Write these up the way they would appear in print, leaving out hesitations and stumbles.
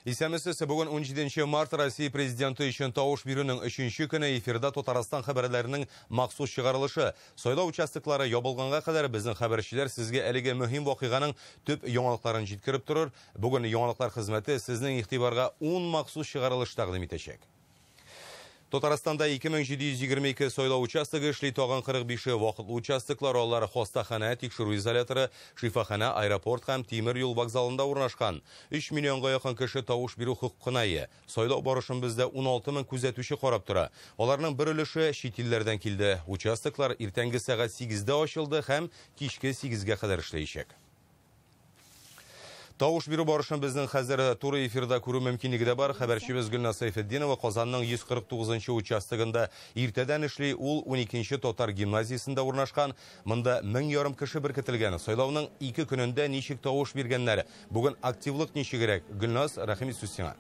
Исәнмесез, бүген 17 март Россия президенты өчен тавыш бирүнең 3 көне эфирда Татарстан хәбәрләренең махсус чыгарылышы. Сайлау участоклары ябылганга кадәр безнең хәбәрчеләр сезгә әлеге мөһим вакыйганың төп яңалыкларын җиткереп торыр. Бүген яңалыклар хезмәте сезнең игътибарга 10 махсус чыгарылыш тәкъдим итәчәк. Татарстанда 2722 сайлау участогы эшли, тагын 45 вакытлы участоклар, алар хастаханә, тикшерү изоляторы, шифаханә, аэропорт һәм тимер юл вокзалында урнашкан. 3 миллионга якын кеше тавыш бирү хокукына ия. Сайлау барышын бездә 16 мең күзәтүче карап тора. Аларның бер өлеше чит илләрдән килде. Участоклар иртәнге сәгать 8-дә ачылды һәм кичке 8-гә кадәр эшләячәк. Тавыш бирү барышын безнең хәзер туры эфирда күрү мөмкинлеге дә бар. Хәбәрчебез Гөлназ Сәйфетдинова Казанның 149 участогында иртәдән эшли. Ул 12 татар гимназиясендә урнашкан. Монда 1500 кеше беркетелгән. Сайлауның 2 көнендә ничек тавыш биргәннәр? Бүген активлык ничегрәк? Гөлназ, рәхим ит, сүз сиңа.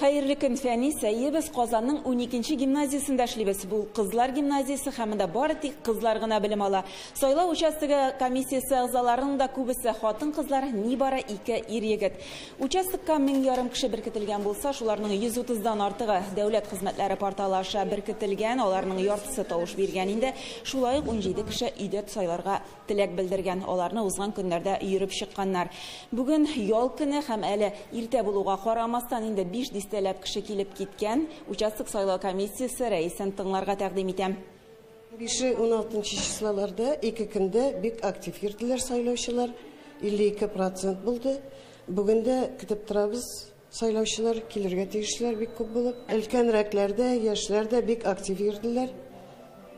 Хәерле көн, Фәнис. Әйе, без Казанның 12 гимназиясендә эшлибез. Бу кызлар гимназиясе һәм монда бары тик кызлар гына белем ала. Сайлау участогы комиссиясе әгъзаларының да күбесе хатын-кызлар, нибары 2 ир-егет. Участокка 1500 кеше беркетелгән булса, шуларның 130-дан артыгы дәүләт хезмәтләре порталы аша беркетелгән, аларның яртысы тавыш биргән инде. Шулай ук 17 кеше өйдә сайларга теләк белдергән. Аларны узган көннәрдә йөреп чыкканнар. Бүген ял көне һәм әле иртә булуга карамастан инде 5 дистәләп кеше килеп киткән. Участок сайлау комиссиясе рәисен тыңларга тәкъдим итәм. 5-16 числоларда 2 көндә бик актив йөрделәр сайлаучылар. 52% булды. Бүген дә көтеп торабыз. Сайлаучылар килергә тиешләр бик күп булып. Өлкәнрәкләр дә, яшьләр дә бик актив йөрделәр.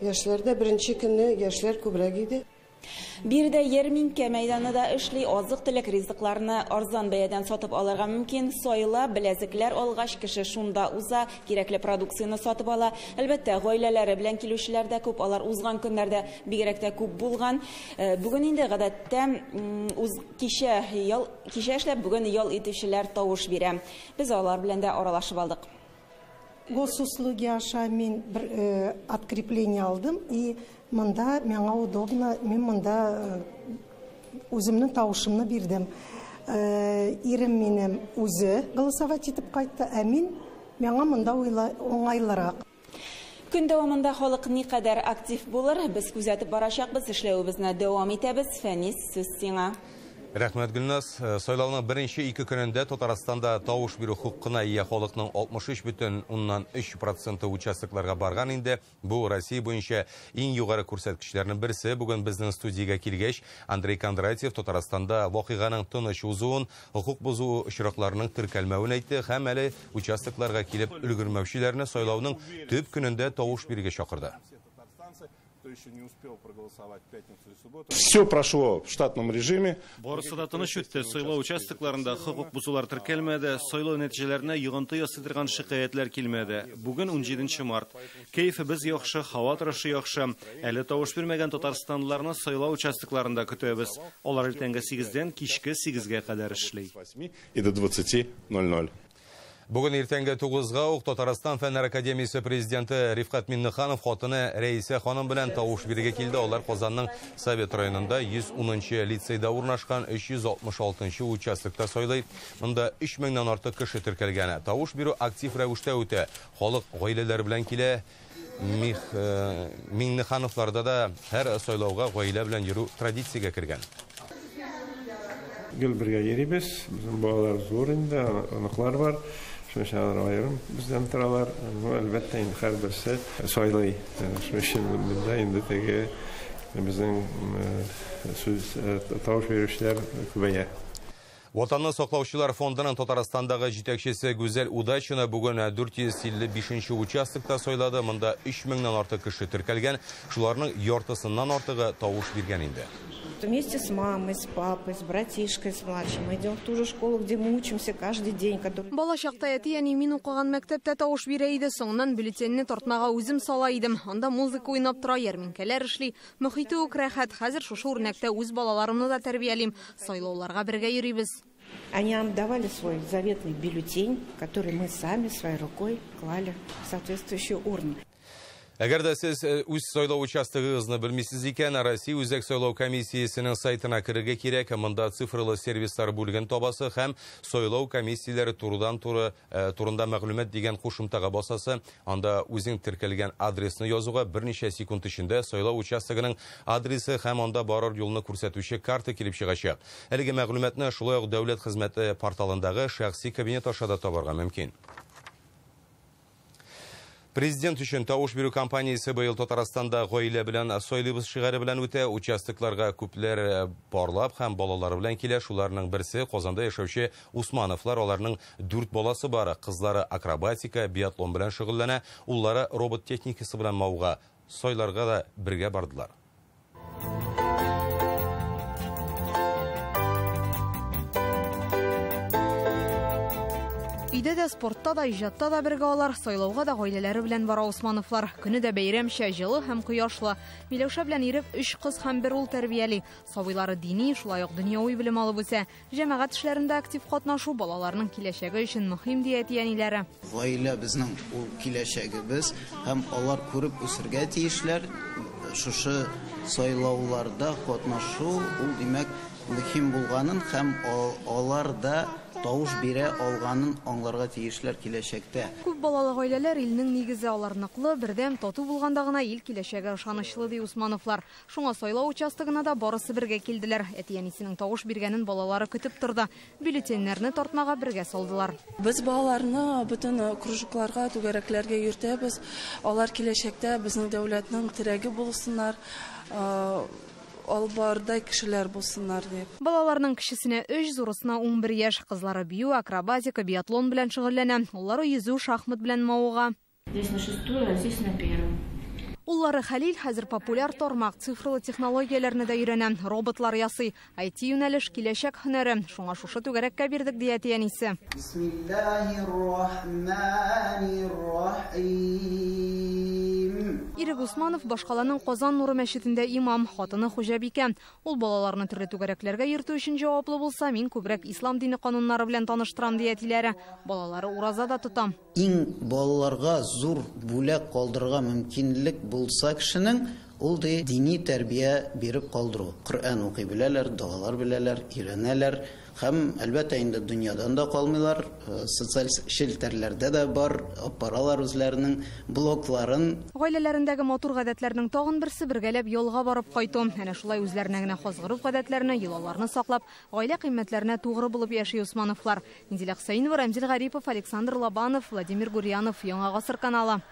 Яшьләр дә беренче көнне яшьләр күбрәк иде. Биредә ярминкә мәйданы да эшли, азык-төлек ризыкларны арзан бәядән сатып алырга мөмкин. Сайла, беләзекләр алгач, кеше шунда уза, кирәкле продукцияне сатып ала. Әлбәттә, гаиләләре белән килүчеләр дә күп, алар узган көннәрдә бигрәк тә күп булган. Бүген инде гадәттә кичә эшләп, бүген ял итүчеләр тавыш бирә. Без алар белән дә аралашып алдык. Госуслуги аша мин бер открепление алдым, и монда миңа удобно, мин монда үземнең тавышымны бирдем. Ирем минем үзе голосовать итеп кайтты, ә мин миңа монда уңайлырак. Көн дәвамында халык никадәр актив булыр, без күзәтеп барачакбыз, эшләвебезне дәвам итәбез. Фәнис, сүз сиңа. Рәхмәт, Гөлназ. Сайлауның беренче 2 көнендә Татарстанда тавыш бирү хокукына ия халыкның 63,3% участокларга барган инде. Бу Россия буенча иң югары күрсәткечләрнең берсе. Бүген безнең студиягә килгәч, Андрей Кондратьев Татарстанда вакыйганың тыныч узуын, хокук бозу очракларының теркәлмәвен әйтте һәм әле участокларга килеп өлгермәүчеләрне сайлауның төп көнендә тавыш бирергә чакырды. Все прошло в штатном режиме. Барысы да тыныч үтте. Сайлау участокларында хокук бозулар теркәлмәде, сайлау нәтиҗәләренә йогынты ясый торган шикаятьләр килмәде. Бүген 17 март. Кәефебез яхшы, һава торышы яхшы. Әле тавыш бирмәгән татарстанлыларны сайлау участокларында көтәбез. Алар иртәнге 8-дән кичке 8-гә кадәр эшли. И до 20:00. Бүген иртәнге 9-га ук Татарстан Фәннәр академиясе президенты Рифкать Миннеханов хатыны Рәисә ханым белән тавыш бирергә килде. Алар Казанның Совет районында 110 лицейда урнашкан 366 участокта сайлый. Монда 3000-нән артык кеше теркәлгән. Тавыш бирү актив рәвештә үтә. Халык гаиләләр белән килә. Миннехановларда да һәр сайлауга гаилә белән йөрү традициягә кергән. Гел бергә йөрибез. Безнең балалар зур инде, оныклар бар. Шуның өчен алар аерым бездән торалар. Әлбәттә, инде һәрберсе сайлый. Шуның өчен бездә инде теге безнең сүз тавыш бирүчеләр күбәя. Ватанны саклаучылар фондының Татарстандагы җитәкчесе Гүзәл Удачина бүген 455 участокта сайлады. Монда 3000-нән артык кеше теркәлгән. Шуларның яртысыннан артыгы тавыш биргән инде. Вместе с мамой, с папой, с братишкой, с младшим. Мы идем в ту же школу, где мы учимся каждый день. Бала чакта әти-әни мин укыган мәктәптә тавыш бирә иде. Соңыннан бюллетеньне тартмага үзем сала идем. Анда музыка уйнап тора, ярминкәләр эшли. Мөхите үк рәхәт. Хәзер шушы үрнәктә үз балаларымны да тәрбиялим. Сайлауларга бергә йөрибез. Они нам давали свой заветный бюллетень, который мы сами своей рукой клали в соответствующую урну. Әгәр дә сез үз сайлау участогыгызны белмисез икән, Россия Үзәк сайлау комиссиясенең сайтына керергә кирәк. Монда цифрлы сервислар бүлеген табасы һәм сайлау комиссияләре турыдан-туры турында мәгълүмат дигән кушымтага басасы. Анда үзең теркәлгән адресны язуга берничә секунд эчендә сайлау участогының адресы һәм анда барыр юлны күрсәтүче карта килеп чыгачак. Әлеге мәгълүматны шулай ук дәүләт хезмәте порталындагы шәхси кабинет аша да табарга мөмкин. Президент өчен тавыш бирү кампаниясе быел Татарстанда гаилә белән сайлыйбыз шигаре белән үтә. Участокларга күпләр парлап һәм балалары белән килә. Шуларның берсе Казанда яшәүче Усмановлар. Аларның 4 баласы бар. Кызлары акробатика, биатлон белән шөгыльләнә, уллары робот техникасы белән мавыга. Сайларга да бергә бардылар. Өйдә дә, спортта да, иҗатта да бергә алар, сайлауга да гаиләләре белән бара Усмановлар. Көне дә бәйрәмчә, җылы һәм кояшлы. Миләүшә белән Ирек 3 кыз һәм 1 ул тәрбияли. Сабыйлары дини, шулай ук дөньяви белем алып үсә. Җәмәгать эшләрендә актив катнашу балаларның киләчәге өчен мөһим, ди әти-әниләре. Гаилә безнең ул киләчәгебез һәм алар күреп үсергә тиешләр. Шушы сайлауларда катнашу ул димәк мөһим булганын һәм алар да тавыш бирә алганын аңларга тиешләр киләчәктә. Күп балалы гаиләләр илнең нигезе, алар ныклы, бердәм, тату булганда гына ил киләчәге ышанычлы, ди Усмановлар. Шуңа сайлау участогына да барысы бергә килделәр. Әти-әнисенең тавыш биргәнен балалары көтеп торды. Бюллетеньнәрне тартмага бергә салдылар. Без балаларны бөтен кружокларга, түгәрәкләргә йөртәбез. Алар киләчәктә безнең дәүләтнең терәге булсыннар. Албардай кешеләр булсыннар дип. Балаларның кечесенә 3, зурысына 11 яшь. Кызлары бию, акробатика, биатлон белән шөгыльләнә. Уллары йөзү, шахмат белән мавыга. Здесь на 6-ю, а здесь на 1-ю. Уллары Хәлил хәзер популяр тармак, цифрлы технологияләрне дә өйрәнә, роботлар ясый. IT юнәлеш киләчәк һөнәре. Шуңа шушы түгәрәккә бирдек, ди әти-әнисе. Бисмиллаһир-рахманир-рахим. Ирек Усманов башкаланың Казан нуры мәчетендә имам, хатыны хуҗабикә. Ул балаларны төрле түгәрәкләргә йөртү өчен җаваплы булса, мин күбрәк ислам дине кануннары белән таныштырам, ди әтиләре. Балалары ураза да тота. Иң балаларга зур бүләк калдырырга мөмкинлек булса кешенең, ул ди дини тәрбия биреп калдыру. Коръән укый беләләр, догалар беләләр, өйрәнәләр һәм әлбәттә инде дөньядан да калмыйлар. Социаль челтәрләрдә дә бар, апаралар үзләренең блогларын. Гаиләләрендәге матур гадәтләрнең тагын берсе бергәләп ялга барып кайту. Әнә шулай үзләренә генә хас гореф-гадәтләрне, йолаларны саклап, гаилә кыйммәтләренә тугры булып яши Усмановлар. Низилә Хөсәенова, Рәмзил Гарипов, Александр Лобанов, Владимир Гурьянов, Яңа Гасыр каналы.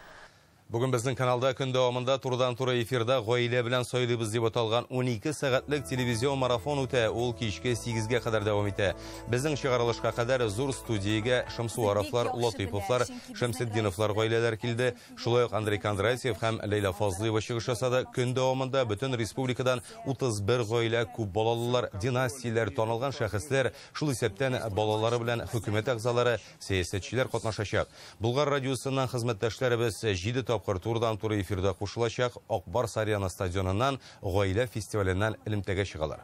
Бүген безнең каналда көн дәвамында турыдан-туры эфирда гаилә белән сайлыйбыз дип аталган 12 сәгатьлек телевизион марафон үтә. Ул кичке 8-гә кадәр дәвам итә. Безнең чыгарылышка кадәр зур студиягә Шамсуаровлар, Латыйповлар, Шәмсетдиновлар гаиләләр килде. Шулай ук Андрей Кондратьев һәм Ләйлә Фазлыева чыгыш ясады. Көн дәвамында бөтен республикадан 31 гаилә, күп балалылар, династияләр, танылган шәхесләр, шул исәптән балалары белән хөкүмәт әгъзалары, сәясәтчеләр катнашачак. Булгар радиосыннан хезмәттәшләребез 7 тапкыр турыдан-туры эфирда кушылачак. Акбар Арена стадионыннан гаилә фестиваленнән элемтәгә чыгалар.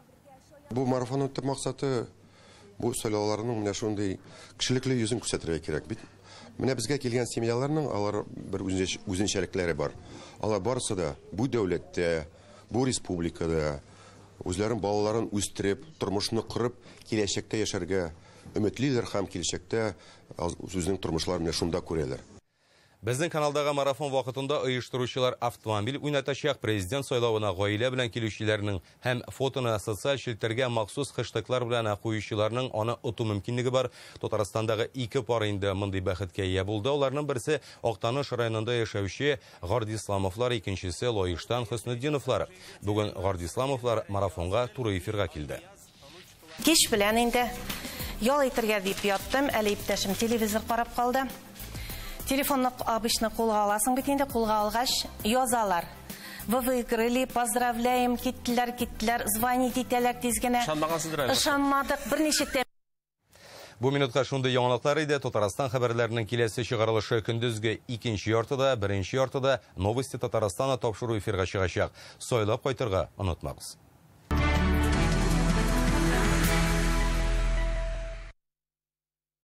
Бу марафонның төп максаты бу сайлауларның менә шундый кешелекле йөзен күрсәтергә кирәк бит. Менә безгә килгән семьяларның алар бер үзенчәлекләре бар. Алар барысы да бу дәүләттә, бу республикада үзләрен балаларын үстереп, тормышны корып, киләчәктә яшәргә өметлиләр һәм киләчәктә үзенең тормышларын менә шунда күрәләр. Безнең каналдагы марафон вакытында оештыручылар автомобиль уйнатачак. Президент сайлавына гаилә белән килүчеләрнең һәм фотоны социаль челтәргә махсус хэштеглар белән куючыларның аны оту мөмкинлеге бар. Татарстандагы 2 пар инде мондый бәхеткә ия булды. Аларның берсе Актаныш районында яшәүче Гардисламовлар, икенчесе Лаештан Хөснетдиновлар. Бүген Гардисламовлар марафонга туры эфирга килде. Кич белән инде ял итәргә дип яттым, әле иптәшем телевизор карап калды. Телефонны обычно кулга аласың бит инде, кулга алгач язалар. Вы выиграли, поздравляем, киттеләр, киттеләр, звонить итәләр тиз генә. Ышанмагансыздыр әле. Ышанмадык, берничә тә. Бу минутка шундый яңалыклар иде. Татарстан хәбәрләренең киләсе чыгарылышы көндезге 2-нче яртыда, 1-нче яртыда Новости Татарстана тапшыру эфирга чыгачак. Сайлап кайтырга онытмагыз.